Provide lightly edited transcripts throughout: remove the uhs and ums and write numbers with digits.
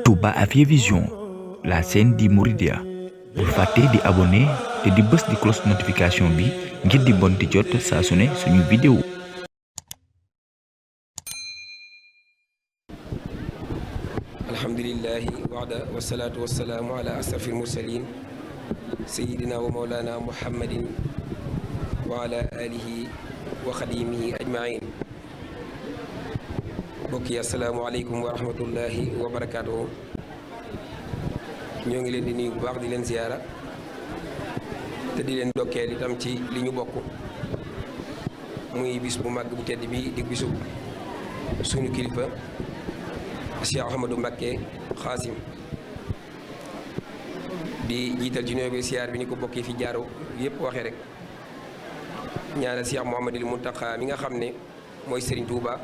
Touba Afia Vision, la chaîne di Mouridia. Bul fàtte di abonné te di bës di cloche notification bi ngir di bon di jot saa su ne suñu vidéo. alhamdulillahi wa'da wassalatu wassalamu ala asrafil mursalin sayyidina wa mawlana muhammadin wa ala alihi wa xadimihi ajmain. mbokk yi assalaamu aleykum wa rahmatullahi wa barakaatuhu. ñoo ngi leen di nuyu bu baax di leen ziyaara te di leen dokkeel itam ci li ñu bokk muy bis bu màgg bu tedd bi di bisu suñu kilifa Cheikh Ahmadou Mbacké Xaasim, di jiital ci nuyoo bi siyaar bi ni ko bokk yi fi jaaru yépp waxee rek ñaanal Cheikh Mouhamadul Mountakha mi nga xam ne mooy Serigne Touba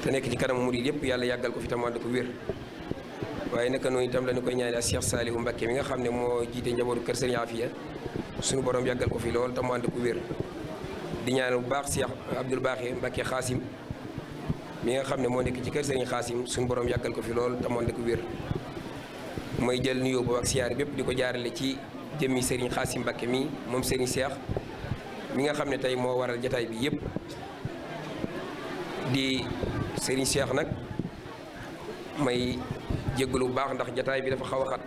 te nekk ci kanamu murid yépp yàlla yàggal ko fi tam ànd ko wér. waaye naka noonu itam la ñu koy ñaanal Cheikh Saliou Mbacké mi nga xam ne moo jiite njabootu kër Serigne Afia suñu borom yàggal ko fi lool tam ànd ko wér. di ñaanal bu baax Cheikh Abdoul Baaxi Mbacké Xaasim mi nga xam ne moo nekk ci kër Serigne Xaasim suñu borom yàggal ko fi lool tam ànd ko wér. mooy jël nuyoo boobu ak siyaar bépp di ko jaarale ci jëmmi Serigne Xaasim Mbacké mi moom Serigne Cheikh mi nga xam ne tey moo waral jataay bi yépp di Serigne Cheikh nag may jéggalu bu baax ndax jataay bi dafa xaw a xat.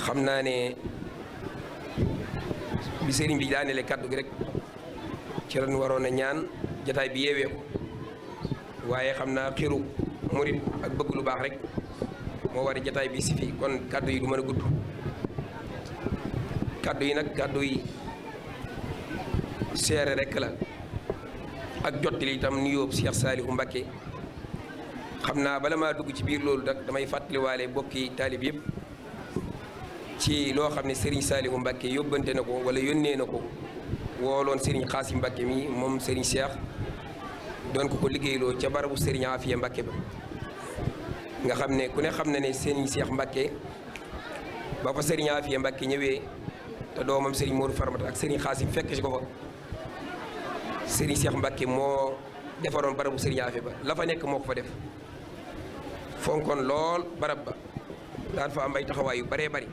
xam naa ne bi sëriñ bi daaneele kàddu gi rek ci lañ waroon a ñaan jataay bi yeewee ko waaye xam naa xiru murit ak bëgg lu baax rek moo war a jataay bi si fi kon kàddu yi du mën a gudd. kàddu yi nag kàddu yi seere rek la ak jottali itam nuyoo Cheikh Saliou Mbacké. xam naa bala maa dugg ci biir loolu nag damay fàttaliwaale bokki taalib yëpp ci loo xam ne Serigne Saliou Mbacké yóbbante na ko wala yónnee na ko wooloon Serigne Xaasim Mbacké mi moom Serigne Cheikh doon ko liggéeyloo ca barabu Serigne Afia Mbacké ba nga xam ne ku ne xam na ne Serigne Cheikh Mbacké ba fa Serigne Afia Mbacké ñëwee te doomam Serigne Modou Farmata ak Serigne Xaasim fekk ci ko fa Serigne Cheikh Mbacké moo defaroon barabu Serigne Afia ba la fa nekk moo ko fa def. fonkoon lool barab ba daan fa am ay taxawaay yu baree bari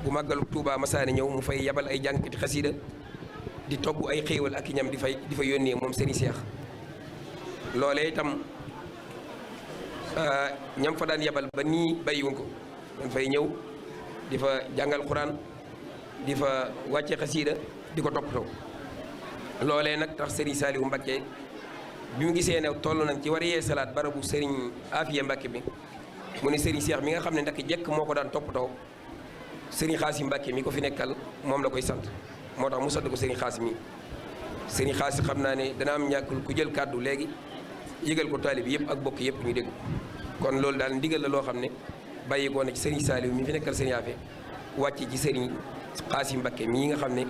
bu màggalu Tuubaa masaane ñëw mu fay yabal ay jànkati xasiida di togg ay xéewal ak i ñam di fa yónnee moom Serigne Cheikh. loolee itam ñam fa daan yabal ba nii bàyyiwuñ ko dañ fay ñëw di fa jàngal Xuraan di fa wàcce xasiida di ko toppatoo. loolee nag tax Serigne Saliou Mbacké bi mu gisee ne toll nañ ci war a yee salaat barabu Serigne Afia Mbacké bi mu ne Serigne Cheikh mi nga xam ne ndax jekk moo ko daan toppatoo Serigne Xaasim Mbacké mi ko fi nekkal moom la koy sant moo tax mu sant ko Serigne Xaasim mi. Serigne Xaasim xam naa ne dana am ñàkkul ku jël kàddu léegi yëgal ko taalib yëpp ak bokk yëpp ñu dégg kon loolu daal ndigal la loo xam ne bàyyi ko na ci Serigne Saliou mi fi nekkal Serigne Afia wàcc ci Serigne Xaasim Mbacké mii nga xam ne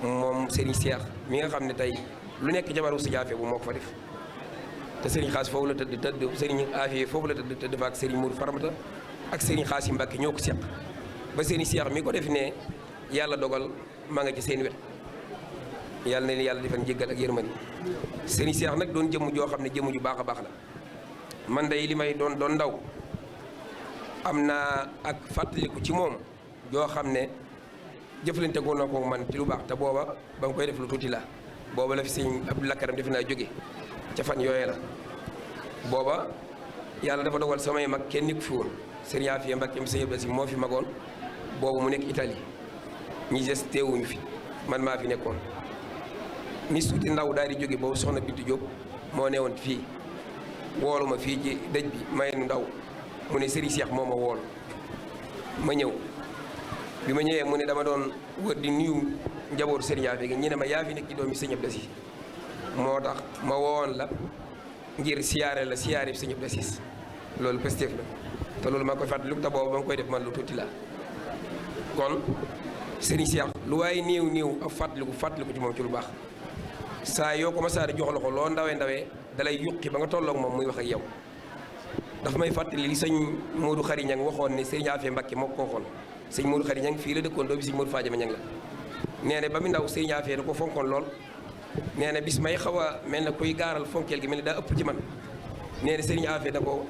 moom Serigne Cheikh mi nga xam ne tey lu nekk jabaru Serigne Afia bu moo ko fa def. te Serigne Xaasim foofu la tëdd Serigne Afia foofu la tëdd fa ak Serigne Modou Faramata ak Serigne Xaasim Mbacké ñoo ko seq ba Serigne Cheikh mi ko def ne yàlla dogal maa nga ci seen wet yàlla na leen yàlla defal njéggal ak yërmande. Serigne Cheikh nag doon jëmm joo xam ne jëmm ju baax a baax la. man day li may doon ndaw am naa ak fàttaliku ci moom joo xam ne jëflante ko na ko man ci lu baax te booba ba nga koy def lu tuuti la booba la fi sëñ Abdou Lakaram defe naa jóge ca fan yooyee la. booba yàlla dafa dogal samay mag kenn nekk fi woon Serigne Afia Mbacké sëñ Abdou Si moo fi magoon boobu mu nekk Italie ñi des teewuñu fi man maa fi nekkoon. ni suuti ndaw daal di jóge boobu soxna Bintu Diop moo newoon fii woolu ma fii ci dëj bi may nu ndaw mu ne Serigne Cheikh moo ma woolu ma ñëw bi ma ñëwee mu ne dama doon wër di nuyu njabootu Serigne Afia gi ñu ne ma yaa fi nekk ci doomi sëñ Abdou Si moo tax ma woon la ngir siyaare la siyaare Sëñ Abdou Aziz loolu Pastef la te loolu maa koy fàttali lu ta boobu ba nga koy def man lu tuuti la kon Serigne Cheikh lu waaye néew ak fàttaliku ci moom ci lu baax saa yoo ko masaari jox la ko loo ndawee dalay yuqi ba nga tolloog moom muy wax ak yow. dafa may fàttali li sëñ Modou Khary Niang waxoon ne Serigne Afia Mbacké moo ko waxoon sëñ Modou Khary Niang fii la dëkkoon doomi sëñ Modou Fadiama Niang la nee na ba mu ndaw Serigne Afia da ko fonkoon lool nee na bis may xaw a mel na kuy gaaral fonkeel gi mel ni daa ëpp ci man nee na sëriñ Afia da ko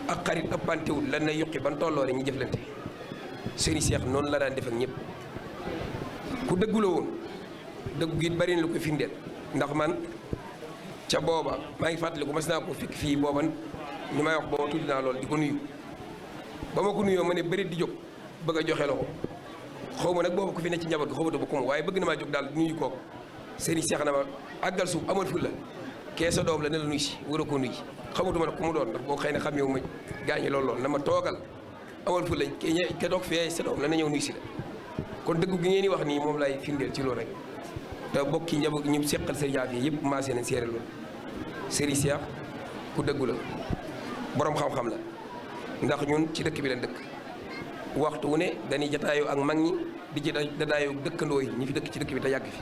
ak xarit ëppantewul lan na yuqi ban tolloo rek ñu jëflante sëriñ Cheikh noonu la daan def ak ñëpp ku dëggu la woon dëggu gi bari na lu ko firndeel ndax man ca booba maa ngi fàttaliku mas naa ko fekk fii booba ni may wax booba tudd naa lool di ko nuyu ba ma ko nuyoo ma ne bëri di jóg bëgg a joxe loxo xaw ma nag booba ku fi ne ci njaboot gi xawma ba ko mu waaye bëgg na maa jóg daal nuyu kooku sëriñ Cheikh na ma àggal suuf amal ful la kee sa doom la ne la nuyu si war a koo nuyu xamatuma nag ku mu doon ndax boo xëy na xam yow ma gaañi lool na ma toogal amal ful la ke doog fee sa doom la na ñëw nuyu si la kon dëggu gi ngeen di wax nii moom laay firndeel ci loolu rek te bokki njaboot ñu seqal sëriñ Afia yëpp maasee nañ seere loolu sëriñ Cheikh ku dëggu la borom xam-xam la ndax ñun ci dëkk bi lañ dëkk waxtu wu ne dañuy jataayoo ak mag ñi di ci jataayoo dëkkandoo yi ñi fi dëkk ci dëkk bi te yàgg fi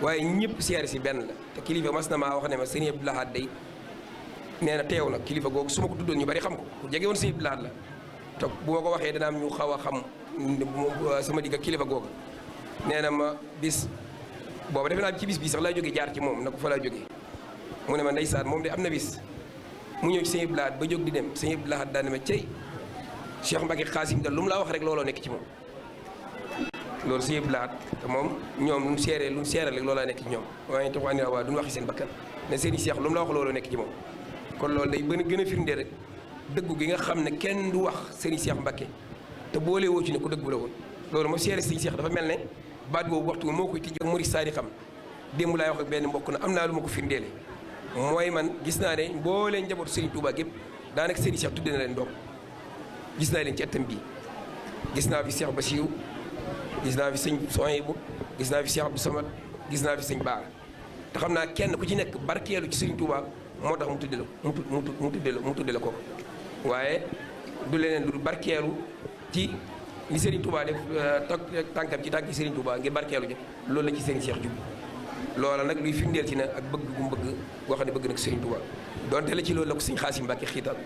waaye ñëpp seere si benn la te kilifa mas na maa wax ne ma sëriñ Abdou Lahad day nee na teew na kilifa googu su ma ko tuddoon ñu bari xam ko ku jege woon sëriñ Abdou Lahad la te bu ma ko waxee dana am ñu xaw a xam sama digg ak kilifa googu nee na ma bis booba defe naa ci bis bi sax laa jógee jaar ci moom na ko fa laa jógee mu ne ma ndeysaan moom de am na bis mu ñëw ci sëñ Abdou Lahad ba jóg di dem sëñ Abdou Lahad daane ma cey Cheikh Mbacke Xaasim da lu mu laa wax rek looloo nekk ci moom loolu sëñ Abdou Lahad te moom ñoom lu mu seeree rek loolaa nekk ci ñoom waaye tax andi waa duñu waxi seen bakkan ne seeni Cheikh lu mu la wax looloo nekk ci moom kon loolu day gën a firndee rek dëggu gi nga xam ne kenn du wax sëriñ Cheikh Mbacke te boole woo ci ne ku dëggu la woon loolu moo seere sëñ Cheikh dafa mel ne baat boobu waxtu moo koy tijj ak murid saadi xam démb laay wax ak benn mbokk na am naa lu ma ko firndeele mooy man gis naa ne mbooleen njabootu Serigne Touba gépp daanaka Serigne Cheikh tudde na leen doom gis naa leen ci ëttam bii gis naa fi Cheikh Bassirou gis naa fi sëñ Sohaybou gis naa fi Cheikh Abdou Samad gis naa fi sëñ Baara te xam naa kenn ku ci nekk barkeelu ci Serigne Touba moo tax mu tudde la mu tudde la ko waaye du leneen lu barkeelu ci li Serigne Touba def tànkam ci tànki Serigne Touba ngir barkeelu ja loolu la ci Serigne Cheikh jub loola nag luy firndeel ci na ak bëgg gu mu bëgg boo xam ne bëgg na ko Serigne Touba donte la ci loolu la ko sëñ Xaasim Mbàkke xiital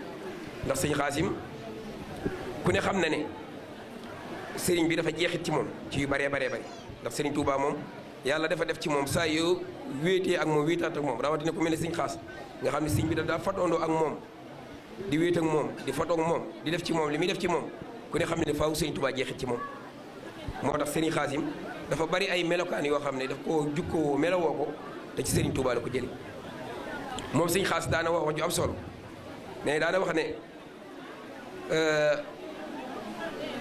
ndax sëñ Xaasim ku ne xam na ne Serigne bi dafa jeexit ci moom ci yu baree baree bari ndax Serigne Touba moom yàlla dafa def ci moom saa yoo wéetee ak moom wéetaat ak moom rawatina ku mel ne sëñ Xaas nga xam ne sëñ bi daa fatoondoo ak moom di wéet ak moom di fatoo ak moom di def ci moom li muy def ci moom ku ne xam ne faaw Serigne Touba jeexit ci moom moo tax Serigne Xaasim dafa bari ay melokaan yoo xam ne daf koo jukkoo melowoo ko te ci Serigne Touba la ko jëlee moom sëñ Xaas daana wax ju am solo mais daana wax ne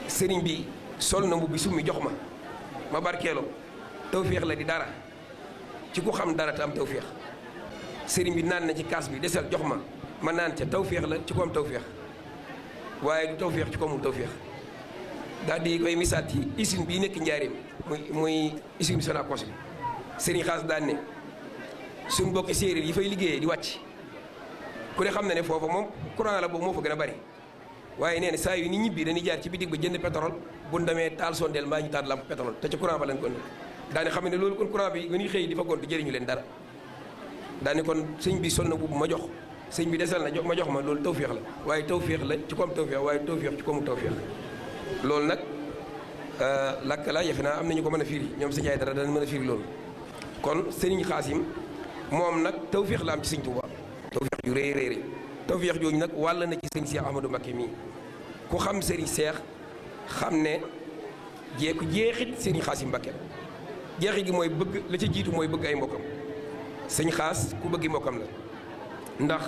Serigne bi sol na mbubbi summi jox ma barkeeloo tawféex la di dara ci ku xam dara te am tawféex Serigne bi naan na ci kaas bi desal jox ma naan ca tawféex la ci ko am tawféex waaye du tawféex ci ko amul tawféex daal di koy misaat ci usine bii nekk njaareem muy usine bi Sonacos bi Serigne Xaas daan ne suñ bokki séeréer yi fay liggéeyee di wàcc ku ne xam na ne foofa moom courant la boobu moo fa gën a bari waaye nee na saa yu ni ñibbi dañuy jaar ci bitig ba jënd pétrole bu ñu demee taal sondeel mbaa ñu taal lampe pétrole te ci courant ba lañ ko daane xam ne loolu kon courant bi nga ñuy xëy di fa gont jëriñu leen dara daane kon sëñ bi sol na buubu ma jox sëñ bi desal na jox ma loolu tawféex la waaye tawféex la ci ko am tawféex waaye tawféex ci ko mu tawféex loolu nag lakk la yafe naa am nañu ko mën a firi ñoom sëñ ay dara dana mën a firi loolu kon Serigne Xaasim moom nag tawféex la am ci sëñ Touba tawféex ju rëy rëy tawféex jooju nag wàll na ci sëñ Cheikh Ahmadou Mbacké mii ku xam Serigne Cheikh xam ne jeexit Serigne Xaasim Mbacké jeexit gi mooy bëgg la ca jiitu mooy bëgg ay mbokkam sëñ Xaas ku bëggi mbokkam la ndax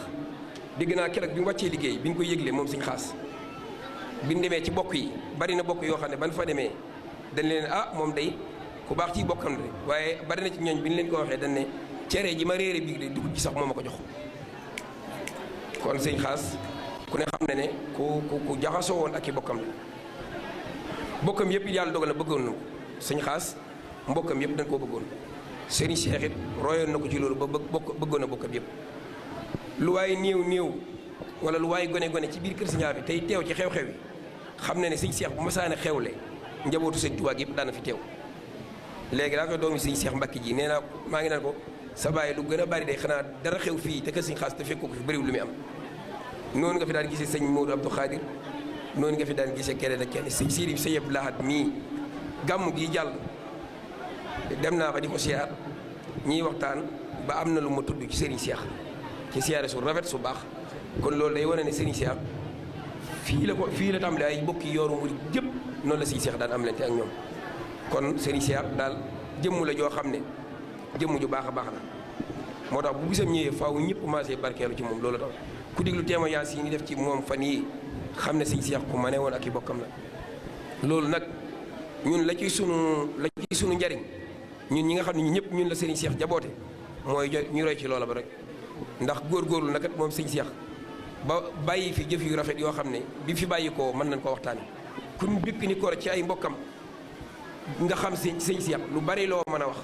dégg naa keroog bi mu wàccee liggéey bi ñu koy yëglee moom sëñ Xaas bi ñu demee ci bokk yi bari na bokk yoo xam ne ban fa demee dañ leen moom day ku baax ci bokkam de waaye bari na ci ñooñ bi ñu leen ko waxee dañ ne cere ji ma réere bii de dugub ji sax moo ma ko jox kon sëñ Xaas ku ne xam ne ne ku jaxasoo woon ak i bokkam la bokkam yëpp yàlla dogal na bëggoon na ko sëñ Xaas mbokkam yëpp dañ koo bëggoon Serigne Cheikh it royoon na ko ci loolu ba bëggoon na bokkam yëpp lu waay néew wala lu waay gone ci biir kër Sëñ Afia tey teew ci xew-xew yi xam na ne sëñ Cheikh bu masaane xewle njabootu sëñ Tuubaa yëpp daana fi teew léegi daa koy doomi sëñ Cheikh Mbacke ji nee naa maa ngi naan ko sa baay lu gën a bari day xanaa dara xew fii te kër sëñ Xaas te fekkoo ko fi bëriwul lu muy am noonu nga fi daan gisee sëñ Modou Abdou Khadir noonu nga fi daan gisee keneen ak kenn sëñ Sidi sëñ Abdou Lahad mii gàmm gi jàll dem naa fa di ko siyaar ñiy waxtaan ba am na lu ma tudd ci Serigne Cheikh ci siyaare su rafet su baax kon loolu day wane ne Serigne Cheikh fii la tàmbalee ay bokki yooru murid yëpp noonu la Serigne Cheikh daan am lente ak ñoom kon Serigne Cheikh daal jëmm la joo xam ne jëmm ju baax a baax la moo tax bu bisam ñëwee faaw ñëpp commencé barkeelu ci moom loolu tax ku déglu témoignage yi ñu def ci moom fan yi xam ne Serigne Cheikh ku ma ne woon ak i bokkam la loolu nag ñun la ci sunu njariñ ñun ñi nga xam ne ñëpp ñun la Serigne Cheikh jaboote mooy ñu roy ci loola ba rek ndax góorgóorlu nag moom Serigne Cheikh ba bàyyi fi jëf yu rafet yoo xam ne bi fi bàyyi koo mën nañ ko waxtaane ku ñu bikk ni ko ci ay mbokkam nga xam Serigne Cheikh lu bari loo mën a wax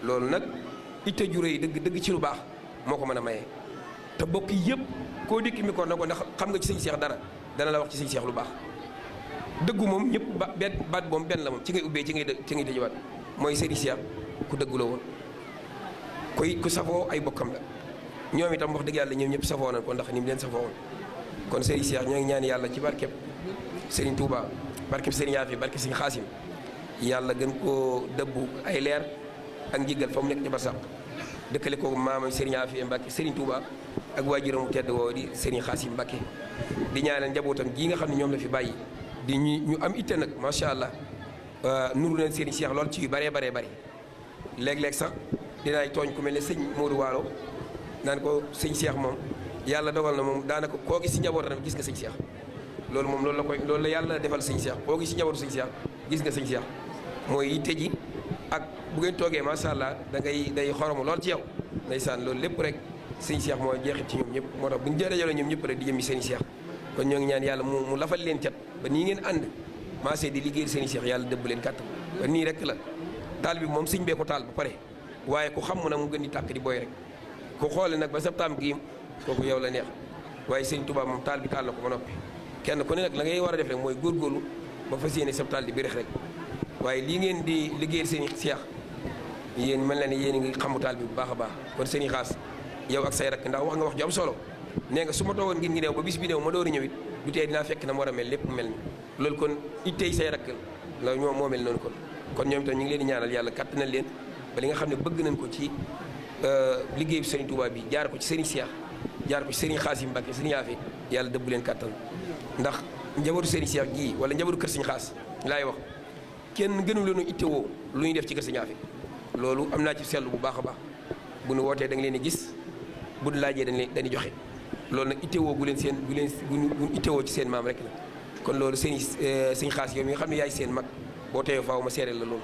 loolu nag itte ju rëy dëgg ci lu baax moo ko mën a maye te bokk yëpp koo dikk mi ko na ko ndax xam nga ci Serigne Cheikh dana la wax ci Serigne Cheikh lu baax dëggu moom ñëpp baat moom benn la moom ci ngay ubbee ci ngay tëjwaat mooy Serigne Cheikh ku dëggu la woon ku safoo ay bokkam la ñoom itam wax dëgg yàlla ñoom ñëpp safoo nañ ko ndax ni mu leen safoo woon kon Serigne Cheikh ñoo ngi ñaan yàlla ci barkeb Serigne Touba barkeb Serigne Yaafi barkeb Serigne Xaasim yàlla gën koo dëbbu ay leer ak njiggal fa mu nekk ci barsàq dëkkale ko maamam Serigne Yaafi Mbàkke Serigne Touba ak waajuramu tedd woo di Serigne Xaasim Mbàkke di ñaanal njabootam gii nga xam ne ñoom la fi bàyyi di ñu am itte nag macha allah nuru leen Serigne Cheikh lool ci yu bëree léeg-léeg sax dinaay tooñ ku mel ne sëñ Modou Waalo naan ko sëñ Cheikh moom yàlla dogal na moom daanaka koo gis si njabootam gis nga sëñ Cheikh loolu moom loolu la yàlla defal sëñ Cheikh koo gis si njabootu sëñ Cheikh gis nga sëñ Cheikh mooy yitte ji ak bu ngeen toogee macha allah day xoromu lool ci yow ndeysaan loolu lépp rek sëñ Cheikh moo jeexit ci ñoom ñëpp moo tax bu ñu jëlee ñoom ñëpp rek di jëmmi sëñ Cheikh kon ñoo ngi ñaan yàlla mu lafal leen cat ba nii ngeen ànd maasee di liggéeyal sëñ Cheikh yàlla dëbb leen kàttan ba nii rek la taal bi moom sëñ bee ko taal ba pare waaye ku xam mu nag mu gën di tàkk di booy rek ku xoole nag ba septembre gii kooku yow la neex waaye sëñ Touba moom taal bi taal na ko ba noppi kenn ku ne nag la ngay war a def rek mooy góorgóorlu ba fas yéene septembre di birex rek waaye lii ngeen di liggéeyal sëñ Cheikh yéen mel na ne yéen ngi xamu taal bi bu baax a baax kon sëñ Xaas yow ak say rakk ndax wax nga wax ju am solo nee nga su ma toogoon ngir ngi néew ba bis bi néew ma door a ñëw it du tee dinaa fekk na mu war a mel lépp mu mel ni loolu kon ittey say rakk la ñoo moo mel noonu kon ñoom itam ñu ngi leen di ñaanal yàlla kattanal leen ba li nga xam ne bëgg nañ ko ci liggéey bi Serigne Touba bi jaar ko ci Serigne Cheikh jaar ko ci Serigne Xaasim Mbàkke Serigne Yaafi yàlla dëbb leen kattan ndax njabootu Serigne Cheikh gii wala njabootu kër Serigne Xaas laay wax kenn gënu leen ittewoo lu ñuy def ci kër Serigne Yaafi loolu am naa ci seetlu bu baax a baax bu nu wootee da nga leen di gis bu nu laajee dañuy joxe loolu nag ittewoo gu ittewoo ci seen maam rek la kon loolu Serigne Xaas yow mi nga xam ne yaay seen mag boo teewee faaw ma seereel la loolu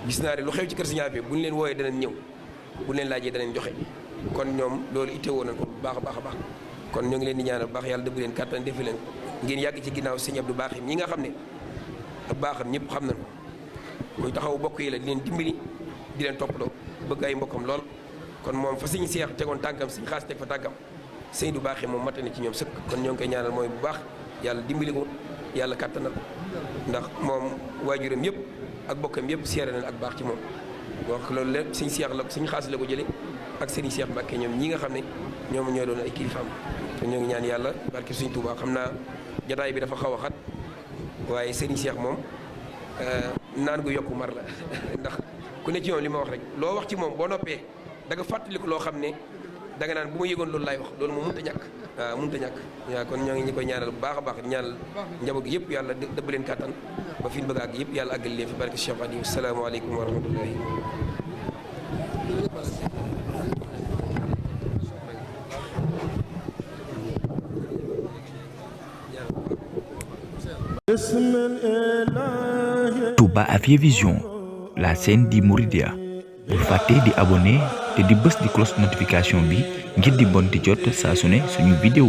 gis naa ne lu xew ci kër Serigne Yaafi bu ñu leen wooyee danañ ñëw bu ñu leen laajee danañ joxe kon ñoom loolu ittewoo nañ ko bu baax a baax a baax kon ñoo ngi leen di ñaanal bu baax yàlla dëbb leen kàttan defi leen ngeen yàgg ci ginnaaw Serigne Abdou Baaxim ñi nga xam ne ak baaxam ñëpp xam nañ ko muy taxaw bokk yi la di leen dimbali di leen toppatoo bëgg ay mbokkam lool kon moom fa Serigne Cheikh tegoon tànkam Serigne Xaas teg fa tànkam Serigne Abdou Baaxim moom matte na ci ñoom sëkk kon ñoo ngi koy ñaanal mooy bu baax yàlla dimbali ko yàlla kàttanal ndax moom waajuram yëpp ak bokkam yëpp seere nañ ak baax ci moom wax loolu lépp Serigne Cheikh la Serigne Xaas la ko jëlee ak Serigne Cheikh Mbacke ñoom ñi nga xam ne ñoom ñoo doon ay kilifaam te ñoo ngi ñaan yàlla barke Serigne Touba xam naa jotaay bi dafa xaw a xat waaye Serigne Cheikh moom naan gu yokku mar la ndax ku ne ci moom li ma wax rek loo wax ci moom boo noppee da nga fàttaliku loo xam ne da nga naan bu ma yëgoon loolu laay wax loolu moom mënut a ñàkk waaw mënut a ñàkk waaw kon ñoo ngi ñu koy ñaanal bu baax a baax ñaanal njaboot gi yëpp yàlla dëbb leen kàttan ba fi ñu bëgg àgg yëpp yàlla àggal leen fi barke Cheikh Aliou salaamaaleykum wa rahmatullahi Touba Afia Vision, la chaîne di Mouridia. Bul fàtte di abonné te di bës di cloche notification bi ngir di bon di jot saa su ne suñu vidéo